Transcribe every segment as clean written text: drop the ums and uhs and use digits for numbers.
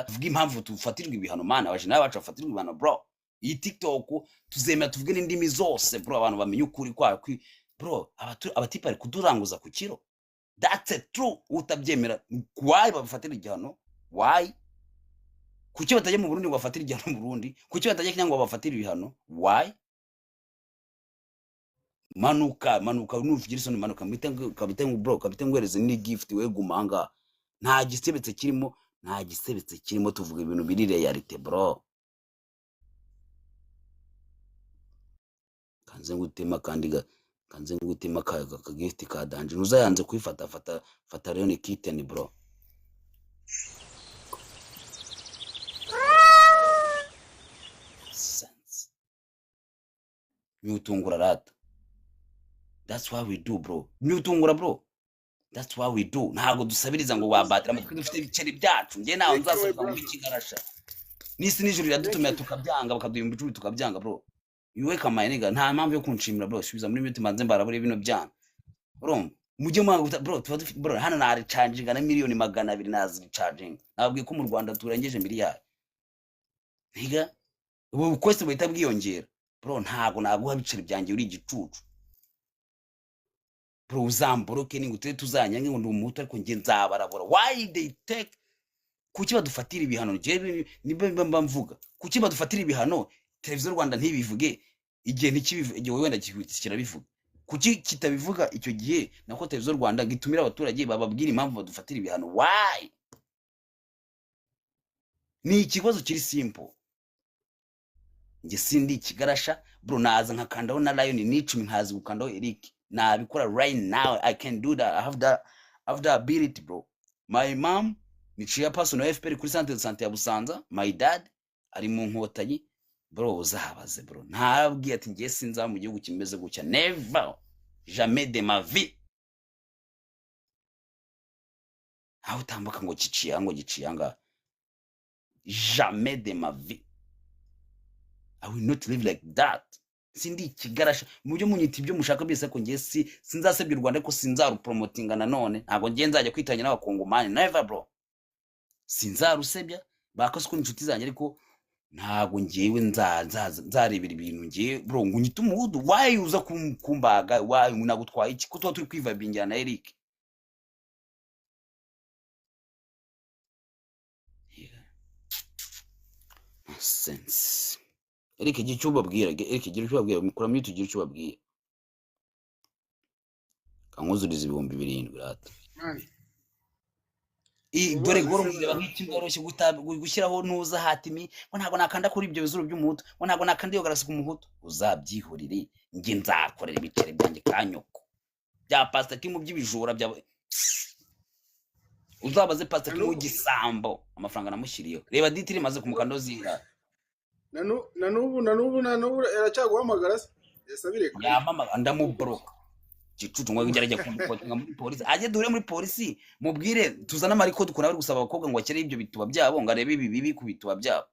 Tuvuge impamvu tufatirwa ibihano, mana, abajenerali bacu bafatirwa ibihano, bro. Iyi TikTok tuzemera tuvuge n'indimi zose, bro, abantu bamenye ukuri kwayo. Bro, abatipe bari kuduranguza ku kiro. That's a true. Utabyemera, why babafatira igihano? Why? Kuki batajya mu Burundi ngo bafatire igihano mu Burundi? Kuki batajya Kenya ngo babafatire ibihano? Why? Manuka, manuka, nuvugira isoni, manuka. Mbite kabite ngo, bro, kabite nguhereze ni gift. We guma ahangaha, nta gisebetse kirimo, nta gisebetse kirimo. Tuvuga ibintu biri réalité, bro. Kanze ngutema kandi kanze ngutema ka gift ka danger. Ntuzayanze kwifata. Fata, fata rero, ni kitten, bro. Sense myutungura rata. That's what we do, bro. Myutungura, bro, that's what we do. Ntabwo dusabiriza ngo wabatira amatwi. Dufite ibiceri byacu. Njye ntawe Thank you, my nzasabiriza ngo brother. ikigarasha n'isi n'ijuru iradutumira Thank you. tukabyanga, bakaduha 10,000 tukabyanga, bro. You wake my nigga. Nta mpamvu yo kunshimira, bro. Subiza muri mute, manze mbarabure bino byana. Urumva mujye mwanga bro, tuba dufite, bro, hano naricaginga na miliyoni 200, naziricaginga. Nababwiye ko mu Rwanda turengeje miliyari, nigga. Ubu bukwese buhita bwiyongera, bro. Ntago naguha ibiceri byanjye, uri igicucu, bro. Uzamboroke ningutere tuzanyange ngo ndi umuhutu, ariko njye nzabarabura. Why they take? Kuki badufatira ibihano? Njye nibyo mba mvuga. Kuki badufatira ibihano, Televiziyo Rwanda ntibivuge igihe ntikibivuge? Igihe wenda kirabivuga, kuki kitabivuga icyo gihe? Nako Televiziyo Rwanda gitumira abaturage bababwira impamvu badufatira ibihano. Why? Ni ikibazo kiri simple. Njye sindi ikigarasha, bro. Naza nkakandaho na lion n'icumi, nkazi gukandaho Eric, nabikora right now. I can do that. I have that ability, bro. My mom ni chairperson wa FPR kuri centre de santé ya Busanza. My dad ari mu Nkotanyi, bro. Uzabaze, bro. Ntabwiye ati ngiye sinzaba mu gihugu kimeze gutya. Never, jamais de ma vie. Aho utambuka ngo giciye, ngo giciye ngaha. Jamais de ma vie, I will not live like that. Sindi ikigarasha. Mu byo munyita ibyo mushaka byose, ariko ngiye si sinzasebya u Rwanda, ariko sinzarupromotinga nanone. Ntabwo ngiye nzajya kwitanya n'abakongomani, never, bro. Sinzarusebya, bakoze ko inshuti zanjye, ariko ntabwo ngewe nzarebera ibintu ngewe, bro. Ngo unyite umuhudu, why? Uza kumbaga, why? Nagutwaye iki ko tuba turi kwivabingira na Eric? Yeah. Nonsense. Eric, igira icyo ubabwira. Eric, gira icyo ubabwira. Mukura mute, ugira icyo ubabwira. Kankuzuriza 7000 rata. Man, Dore ubazi goro se mureba nk'ikimworoshye gushyiraho nuza hatimi ngo ntabwo nakanda kuri ibyo bizuru by'umuhutu, ngo ntabwo nakanda iyo garasi ku muhutu. Uzabyihorere, njye nzakorera ibiceri byanjye ka nyoko bya Pastor Kim by'ibijura bya. Uzabaze Pastor na Kim n'ubu w'igisambo amafaranga namushyiriyeho. Reba ditiri imaze kumukanda zingahe. Na n'ubu aracyaguhamagara se? Ese abireka? Yamama ndamuboroka gicucu ngo ngerage kumukotinga muri polisi. Ajye duhure muri polisi, mubwire tuzane amarikodi ukuntu bari gusaba abakobwa ngo bakire ibyo bituba byabo, ngo arebe ibi bibi ku bituba byabo.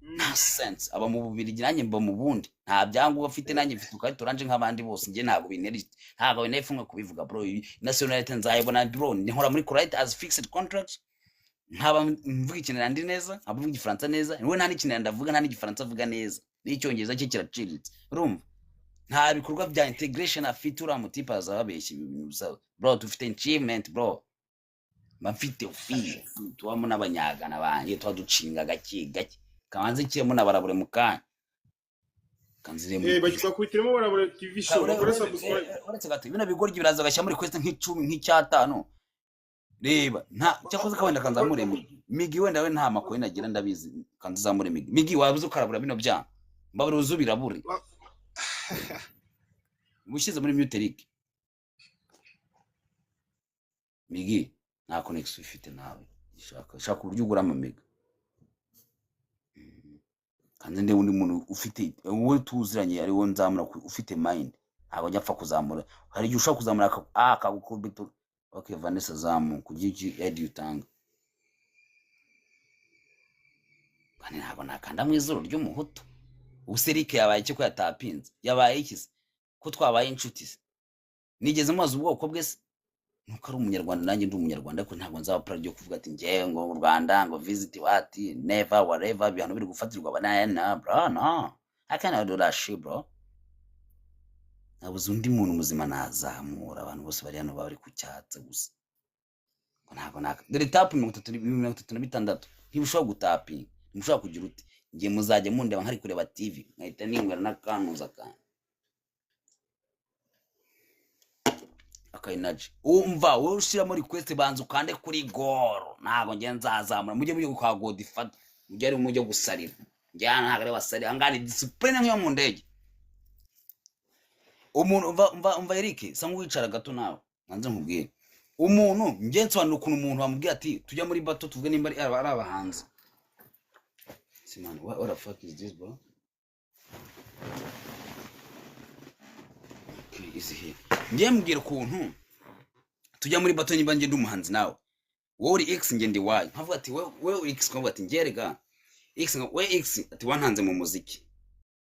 Nonsense. Aba mu Bubirigi, nanjye mba mu bundi. Nta byangombwa afite, nanjye mfite ukarita oranje nk'abandi bose. Njye ntabwo bintera ipfunwe kubivuga, bro. Nationality nzayibona, bro. Nkora muri Colruyt as fixed contract, nkaba mvuga Ikinyarwanda neza, nkaba mvuga Igifaransa neza. We nta n'Ikinyarwanda avuga, nta n'Igifaransa avuga neza, n'Icyongereza cye kiraciriritse. Urumva nta bikorwa bya integration afite. Uriya mutipe aza babeshya ibi bintu bisa, bro. Dufite achievement, bro. Mba mfite fi tubamo n'abanyagana banjye, tuba ducinga gake gake. Kabanze kiremo na barabure mu kanya kanzire muri Bakubitiremo Barabure TV Show, bakore subscribe. Uretse gato, bino bigoryi biraza bagashyira muri request nk'icumi, nk'icyatanu. Reba, nta cyakoze ka wenda kanzamure Migi. Migi wenda we nta makoini agira, ndabizi. Kanzamure Migi. Migi, wabuze ukarabura bino byana, mbabura uzu birabure. Ushyize muri mute Eric. Migi nta connection ufite nawe. Shaka uburyo ugura amamega. Kandi ndi undi muntu ufite wowe tuziranye ari wo nzamura ufite mind. Ntabwo njya apfa kuzamura. Hari igihe ushobora kuzamura akagukubita. Okay, Vanessa, zamu kugira iki idea utanga. Kandi ntabwo nakanda mu izuru ry'umuhutu. Ubuse Eric yabaye iki ko yatapinze? Yabaye iki se ko twabaye inshuti se? Nigeze mubaza ubwoko bwe se? Nuko ari umunyarwanda, nanjye ndi umunyarwanda, ariko ntabwo nzaba proud yo kuvuga ati njyewe ngo mu Rwanda ngo visit what, never, whatever. Ibihano biri gufatirwa banana, bro, no, I cannot do that shit, bro. Nabuze undi muntu muzima nazamura. Abantu bose bari hano bari ku cyatsi gusa. Ngo ntabwo naka dore tap 30, 36. Ntibushobora gutapinga, ntibushobora kugira uti njye muzajya mundeba nkari kureba TV, nkahita ninywera n'akantuza kanjye akayinaji. Umva wowe ushyiramo request, banza ukande kuri goro. Ntabwo njye nzazamura. Mujye kwa Godfather, mujye ari mujye gusarira. Njye hano ntabwo ari wasarira, ahangaha ni discipline nk'iyo mu ndege. Umuntu, umva, umva, umva Eric, sa nk'uwicara gato nawe nanze nkubwire. Umuntu njye nsobanura ukuntu umuntu wamubwiye ati tujya muri bato, tuvuge nimba ari abahanzi. See man, what the fuck is this, bro? Okay, is here. Njye mbwira ukuntu tujya muri bato, niba njye ndi umuhanzi nawe wowe uri X, njye ndi Y, nkavuga ati wewe uri X, nkavuga ati njye rega X, we X ati wantanze mu muziki,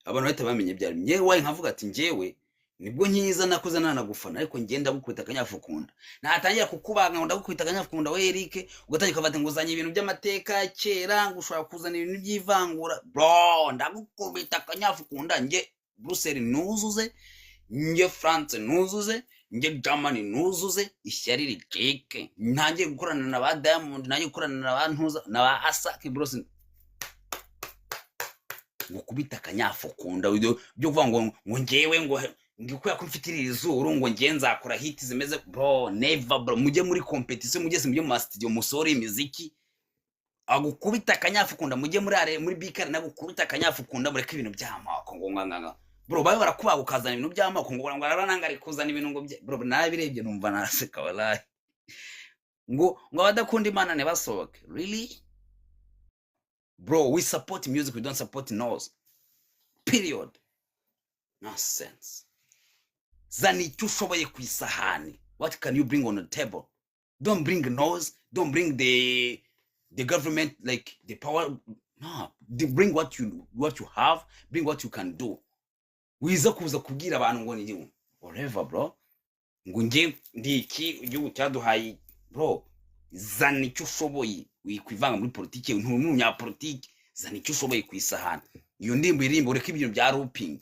abantu bahita bamenya ibyo ari. Njye Y nkavuga ati njyewe nibwo nkiza nakuze nanagufana, ariko njye ndagukubita akanyafukunda, natangira kukubaga ngo ndagukubita akanyafukunda we Eric, ugatangira ukavuga ngo uzanye ibintu by'amateka ya kera, ngo ushobora kuzana ibintu by'ivangura, bro, ndagukubita akanyafukunda. Njye Bruxelles nuzuze, njye France nuzuze, njye Germany nuzuze, ishyari ricike, ntangiye gukorana na ba Diamond, ntangiye gukorana na ba Ntuza na ba Asake Bros, gukubita akanyafukunda byo kuvuga ngo njyewe ngo kubera ko mfite iri zuru ngo njye nzakora hit zimeze, bro, never, bro. Mujye muri competition, mujye mujye mu ma studio musohore imiziki, agukubita akanyafukunda. Mujye muri are muri bikari nagukubita akanyafukunda, mureke ibintu by'amoko ngo nga bro, babe barakubaga ukazana ibintu by'amoko ngo arananga ari kuzana ibintu ngo bro, nabirebye numva naseka wallahi. Ngo abadakunda Imana ntibasohoke. Really, bro, we support music, we don't support noise, period. Nonsense. Zana icyo ushoboye ku isahani. What can you bring on the table? Don't bring noise, don't bring the government, like the power, no. Bring what you have, bring what you can do. Wiza kuza kubwira abantu ngo ni whatever, bro, ngo njye ndi iki, igihugu cyaduhaye, bro. Zana icyo ushoboye, wikwivanga muri politiki, nturi umunyapolitiki. Zana icyo ushoboye ku isahani. Iyo ndirimbo iririmbo, ureke ibintu bya looping.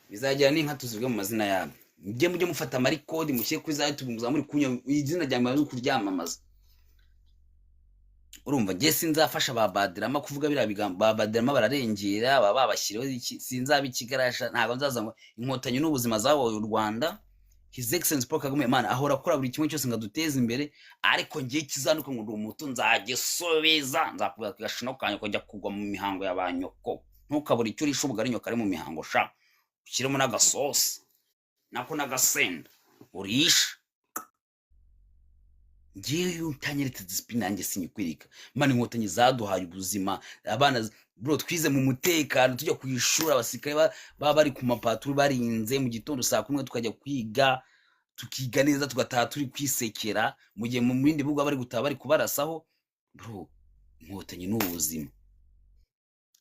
Bizagira n'inka tuzivuge mu mazina yabo. Mujye mufata amarecord mushyire kuri za YouTube, muzamure kunya izina rya maze kuryamamaza. Urumva njye sinzafasha ba Badrama kuvuga biriya bigambo. Ba Badrama bararengera, baba babashyiriyeho iki, sinzaba ikigarasha, ntabwo nzaza ngo inkotanyi n'ubuzima zaboye u Rwanda. His Excellence Paul Kagame, man, ahora akora buri kimwe cyose ngo aduteze imbere, ariko ngiye kizanuka ngo ndi umuto nzagisubiza, nzakubwira ku gashino kanjye ko njya kugwa mu mihango ya ba nyoko. Ntukabure icyo urisha ubugari nyoko ari mu mihango sha, ushyiremo n'agasosi nako n'agasenda urisha. Ngewe iyo utanyeretse discipline yanjye sinyikwirika, man. Inkotanyi zaduhaye ubuzima, abana, bro, twize mu mutekano, tujya ku ishuri abasirikare baba bari ku mapaturo barinze, mu gitondo saa 10 tukajya kwiga, tukiga neza, tugataha turi kwisekera, mu gihe mu bindi bihugu bari gutaha bari kubarasaho, bro. Inkotanyi ni ubuzima.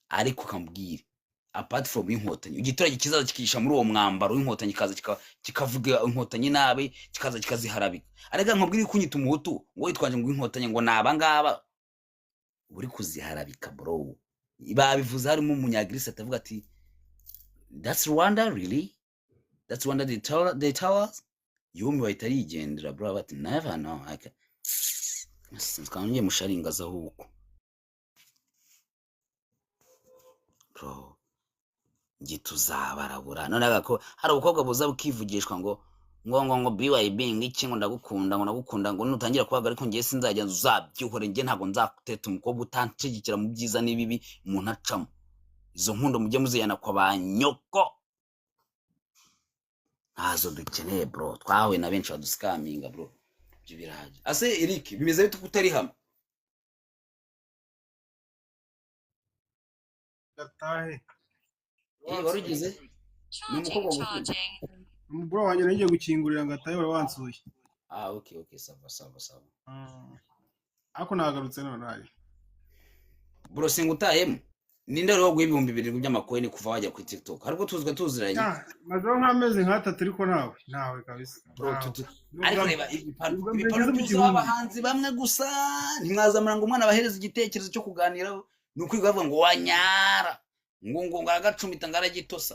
Ariko kambwire, apart from inkotanyi, igiturage kizaza kikigisha muri uwo mwambaro w'inkotanyi, kikaza kikavuga inkotanyi nabi, kikaza kikaziharabika. Arega nkubwire, kunyita umuhutu ngo witwaje ngo inkotanyi ngo ni aba ngaba, uri kuziharabika, bro. Babivuze harimo umunyagirisi atavuga ati that's Rwanda, really, that's Rwanda they tell us. Yumiwe, ahita arigendera, bro. Bati never, no, I can ngiye musharingaza ahubwo, bro, nge tuzabarabura. None ko hari ubukobwa buza bukivugishwa ngo BYB ngo iki, ngo ndagukunda, ngo ndagukunda, ngo nutangira kubaga, ariko ngiye sinzajya, uzabyihore. Nge ntabwo nzakuteta umukobwa utanshyigikira mu byiza n'ibibi umuntu acamo. Izo nkundo mujye muzijyana kwa ba nyoko, ntazo dukeneye, bro. Twahuye na benshi badusikaminga, bro, ibyo birahagije. Ase Eric, bimeze bite ko utari hamwe? Gatahe. Wari ugize ni umukobwa gukunda. Umugore wanjye nagiye gukingurira ngo atahe, wari wansuye. Ah, okay, sava sava sava. Ariko nagarutse none ari. Bro, singa utahemo. Ninde rero waguha 7000 by'amacoin kuva wajya kuri TikTok? Hari ubwo tuzwe tuziranye. Ah, mazeho nk'amezi nk'atatu, ariko ntawe kabisa. Bro, ntawe. Ariko reba ibipano Ubwa mbere ibipano ngeze mu byuzuye 1000. Abahanzi bamwe gusa ntimwazamura ngo umwana abahereze igitekerezo cyo kuganiraho. Ni ukwiga bavuga ngo wanyara ngo aragacumita, ngo aragitosa.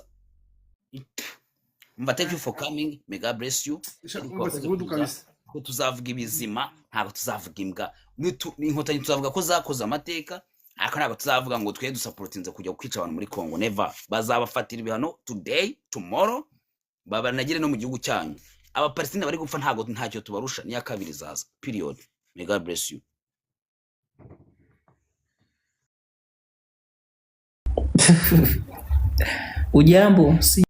Umva, thank you for coming, may God bless you. Sha, Ariko umva wakoze si good kuza. kabisa. Ko tuzavuga ibizima, ntabwo tuzavuga imbwa. Inkotanyi tuzavuga ko zakoze amateka, ariko ntabwo tuzavuga ngo twe dusupportinze kujya kwica abantu muri Congo. Never. Bazabafatira ibihano today, tomorrow, babanagire no mu gihugu cyanyu. Abapalestina bari gupfa, ntabwo ntacyo tubarusha. Niya kabiri zaza, period. May God bless you. Ujambo, si